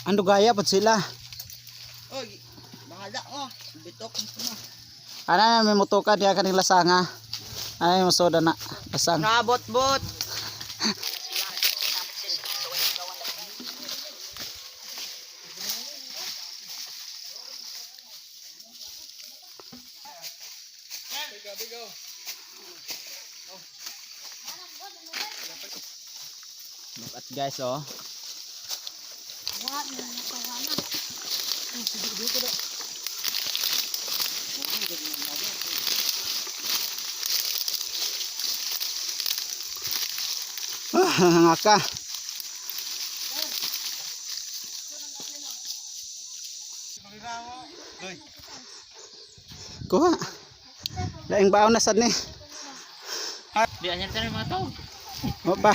Ando gaya pod sila. Oy, bahala oh. Bitok mo. Ana may motoka diha kaning lasanga. Ay mo soda na lasang. Nabot-bot. Look at guys, oh. Ah, ngaka. Kuha. Laing baon na sad ni. Di anyar tayo mga tao. Mo pa.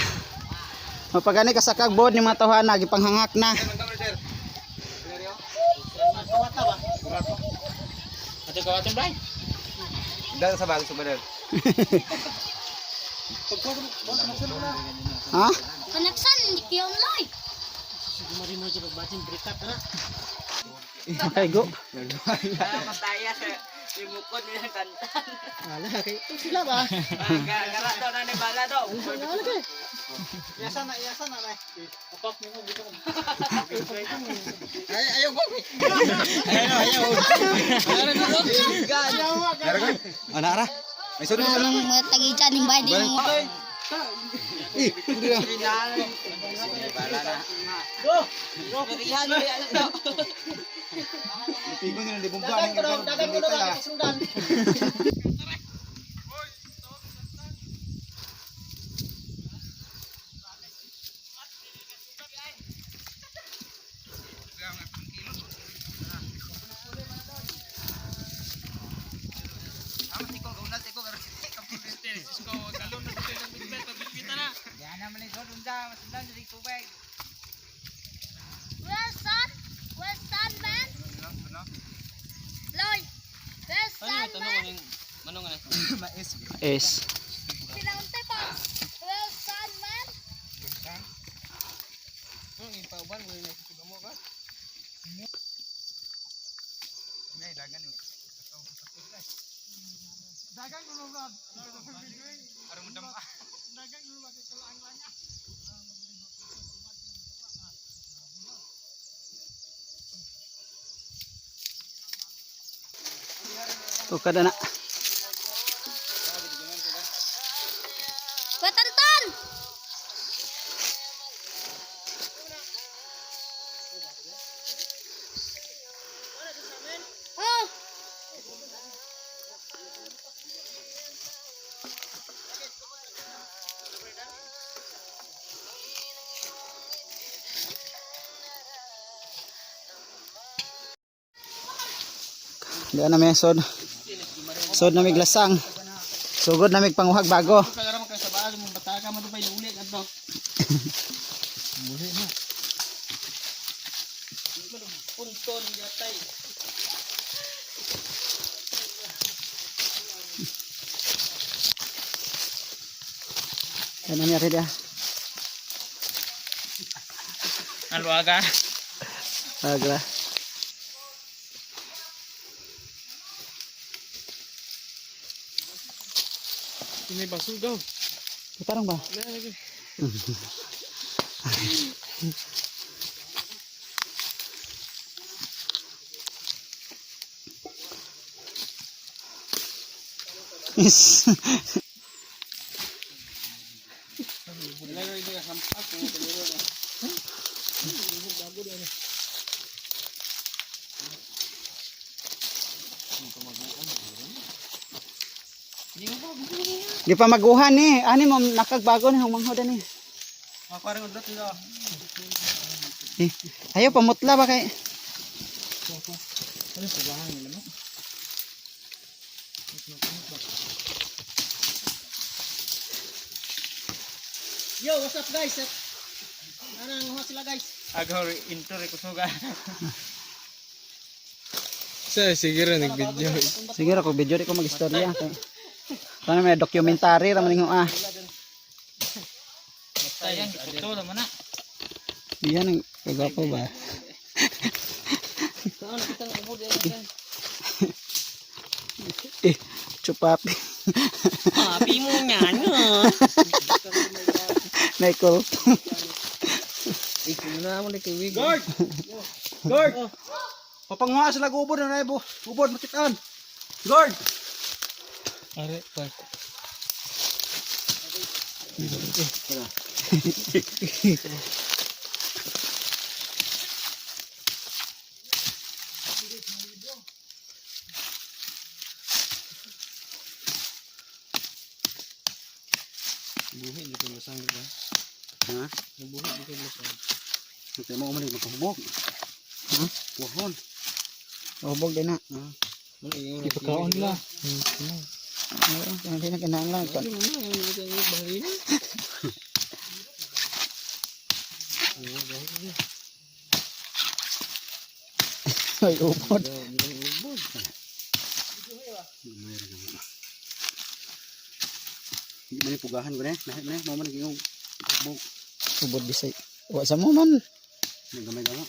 Mo pa gani kasakag bod ni mga tawhana gipanghangak na. Ato ka atong bay. Dahil sa bagay sa badal. Ha? Connection, hindi ko yung loy. Makaigo. Mataya sa imukod nila tantan. Ala kay sila ba? Gara daw na ni bala daw. Iyasan na, iyasan na. Ana ara. May sud. Anong mga tagijan yung bayad mo. Berihan berihan daw. Pigo nila di bumba ning dagan ko dagan. Well, son? Well, son, man? Loy! Well, son, man? Manong ano? Es. Sinaunti pa. Well, son, man? Tukad na. Patantan! Oh! Di na may sod. Sod na mig lasang. Sugod na mig panguhag bago. Kagara man ka sa baag mo bata ka man pa iuli kadto. Punton gatay. Yan na niya dia. Ano aga? Agra. Ini basugaw. Tarong ba? Yes. Di pa maguhan ni. Ani mo nakagbago ni humanghoda ni. Makuha rin udot nila. Eh, ayaw pamutla ba kay? Yo, what's up guys? Anang huwa sila guys. Agaw intro re kusuga. Sa sige ra nag-video. Sige ra ko video di ko magistorya kay. Kana may documentary ra man ninyo ah. Sayang, ito naman na. Diyan ang kagwapo ba? Eh, chupapi. Papi mo niyan. Michael. Guard! Guard! Papanguha sila ubod na na ubod makitaan. Guard! Are, pa. Buhi dito lasang diba? Ha? Buhi dito lasang. Ito mo umalig magkahubog. Ha? Wahon. Hubog din na. Ipakaon la. Oo, hindi na kinahanglan. Ay, ubod. Hindi man yung pugahan ko na. Nahi na mo man yung hubog. Ubod bisay. Wa sa mo man. Gamay gamo.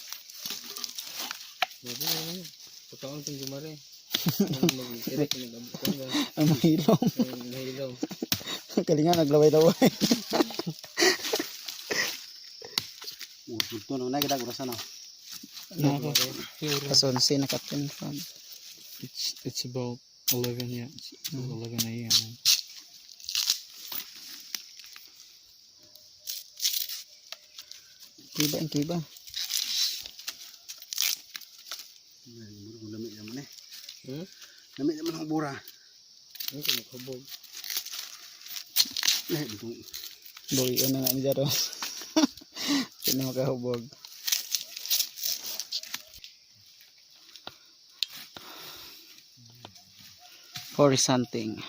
Pagkaon kong jumare. Ang mahilom. Nahilom. Kalinga naglaway-laway. Ubod to no na gid orasan na. Kason si na Captain Fab. It's about 11, yeah. It's 11 a.m. Kiba ang kiba. Lami naman eh. Lami naman ang bura. Ano ko maghubog? Lahi dito. Buwi na nga ni Jaro. Hindi na makahubog. Forest hunting.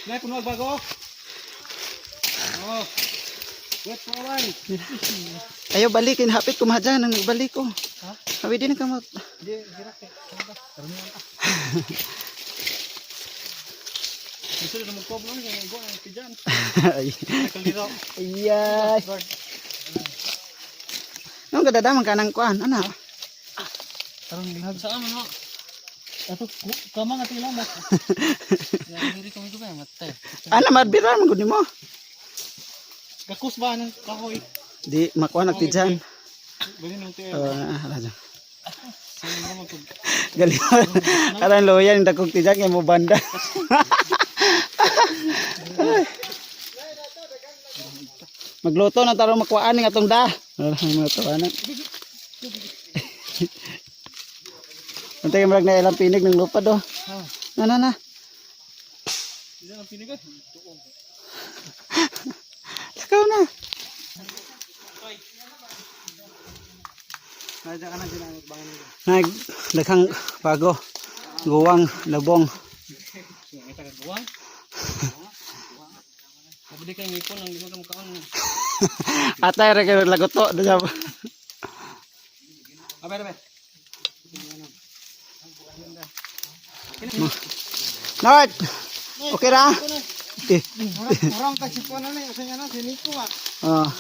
Nay puno bago. Oh. Wait for a while. Ayaw balikin, hapit kumadyan nang balik ko. Ha? Hawi din ka mag. Gusto na magkob lang kay go ang tijan. Ay. Kaldero. Ayay. Nung kadadaman ka ng kuan, ana. Saan man mo? Ato, kama nga tingnan mo. Hiri kami ko ba matay. Ana madbira man gud nimo. Gakus ba ng kahoy? Di makuha nagtijan. Bali nang tiyan. Ah, uh, Galing. Aran loyan dagkog tijan kay mo banda. Magluto na tarong makuhaan ning atong da. Wala mga tawanan. Untay kay murag na ilang pinig ng lupa do. Na na na. Lakaw na. Nandiyan ka na dyan ang bangan nila. Nag daghang bago. Guwang, labong. Kagawa. Kabudi kay ngipon ang di mo ka makaon. Atay ra kay lagoto. Abe, abe. North. Okay ra? Eh. Orang ka sipon na ni, usa na si Nico ah. Oh.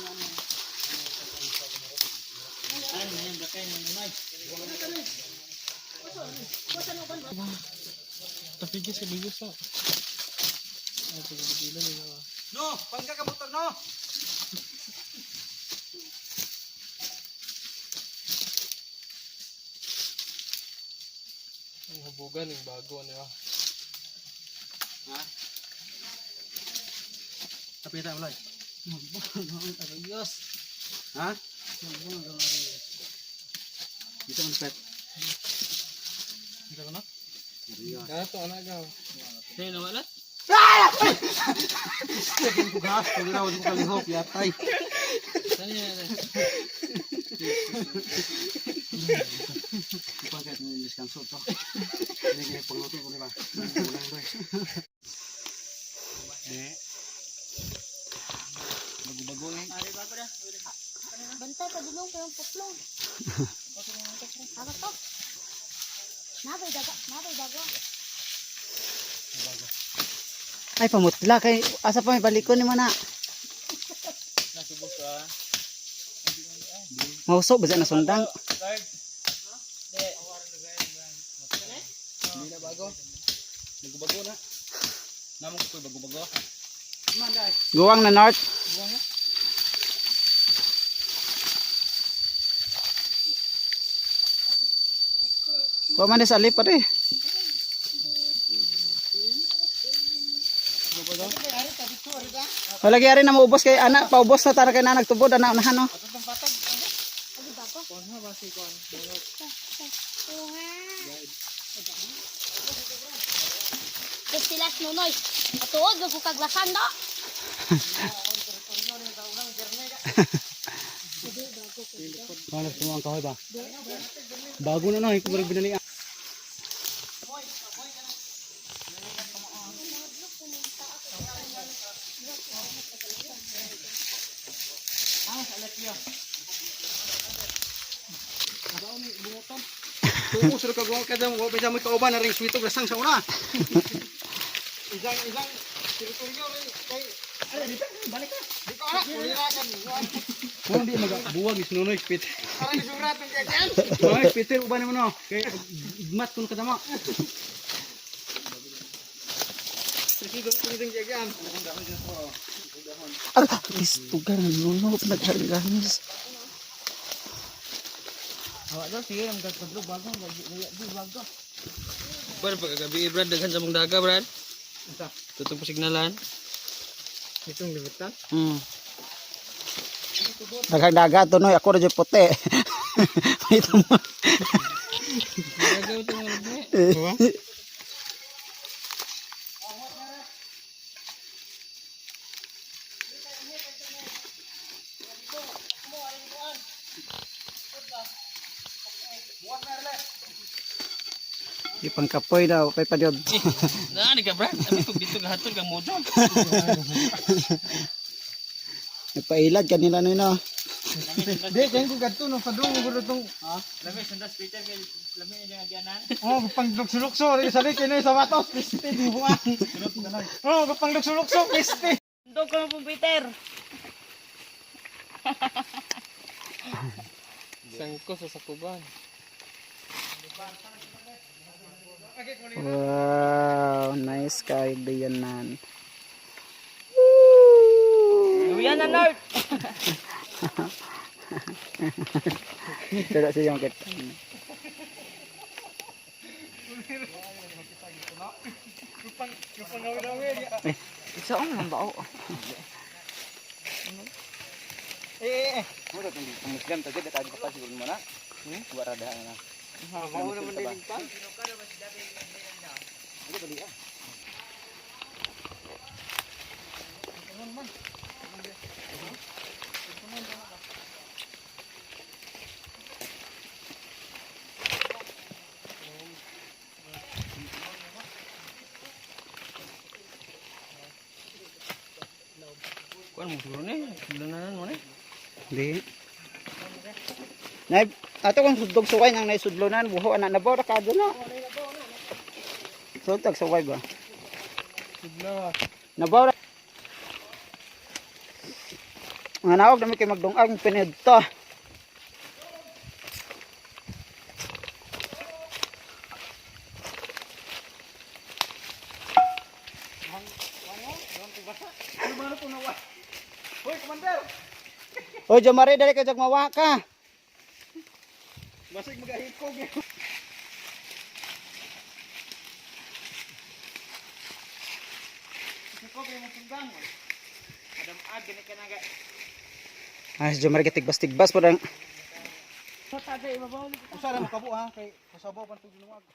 Tapigil sa bigo sa. No, pangka ka motor no. Ang hubugan yung bago niya. Tapita ulay. Ha? Dito man pet. Dito ka na? Kaya to anak ka. Hey, nawala? Gas, pag raw ko kalihok yatay. Saan niya? Pagkat ni diskanso to. Ini kay pangluto ko ni ba. Bago-bago eh. Bantay pa dunong kayong putlong. Ano to? Nabay daga, nabay daga. Ay pamutla kay asa pa may balikon nimo na. Mauso ba na sundang? Hindi na bago. Bago-bago na. Namong ko bago-bago. Guwang na north. Wa man sa alip eh. Wala gyari na maubos kay anak, paubos na tara kay na nagtubod anak na no. Tapos sila nunoy. Atuod, magkukaglasan do. Wala sa ang kahoy ba? Bago na no, ikaw rin binali. Tumo sur ka gawa kada mo bisa mo kauban na ring swito lasang sa una. Isang isang teritoryo rin kay Ay, di balik ka. Di ko ana, kulira ka. Kung di magabuwag is nunoy pit. Parang surat ng kaya. Nunoy Peter uban mo no. Kay mat kun kadama. Ah, istugan nuno nagharganis. Brad, pagkagabi, Brad, daghan sa mong daga, Brad. Tutong pasignalan. Itong libutan. Daghang dagat to noy, ako ra jud puti. May tamo. Daga ito mga labi. Di pangkapoy daw kay padyod. Naani ka, Brad. Abi kog dito gahatol kang mojo. Nagpailad kanila noy no. Di kay ko kadto no padung ko tong Lami, sundas Peter, kay lami na diyang agyanan. Oh, pang lukso-lukso rin sa kay sa sapatos piste di buwan. Oh, pang lukso-lukso piste. Dog ko mo Peter. Sangko sa sakuban. Wow, nice kay Dayanan. Luya na, Lord! Pero siya yung kita. Isaong man bao. Eh eh. Mo tong Muslim ta jud ka pa siguro mo na. Wara da na. Mao naman din pa. Kuan mo siguro ni, bulanan mo ni. Di. Nay, ato kung sudlog suway nang naisudlonan buho ana na bora ka na. So tag suway ba? Sudlo. Nabora. Nga naog nami kay magdungag pinidto. Hoy, commander. Oy, Jomari, dali ka jag mawa ka. Basig magahikog. Ay, si Jomari katigbas-tigbas po lang. Usa ra mo kabo ha kay kasabaw pan tug luwag.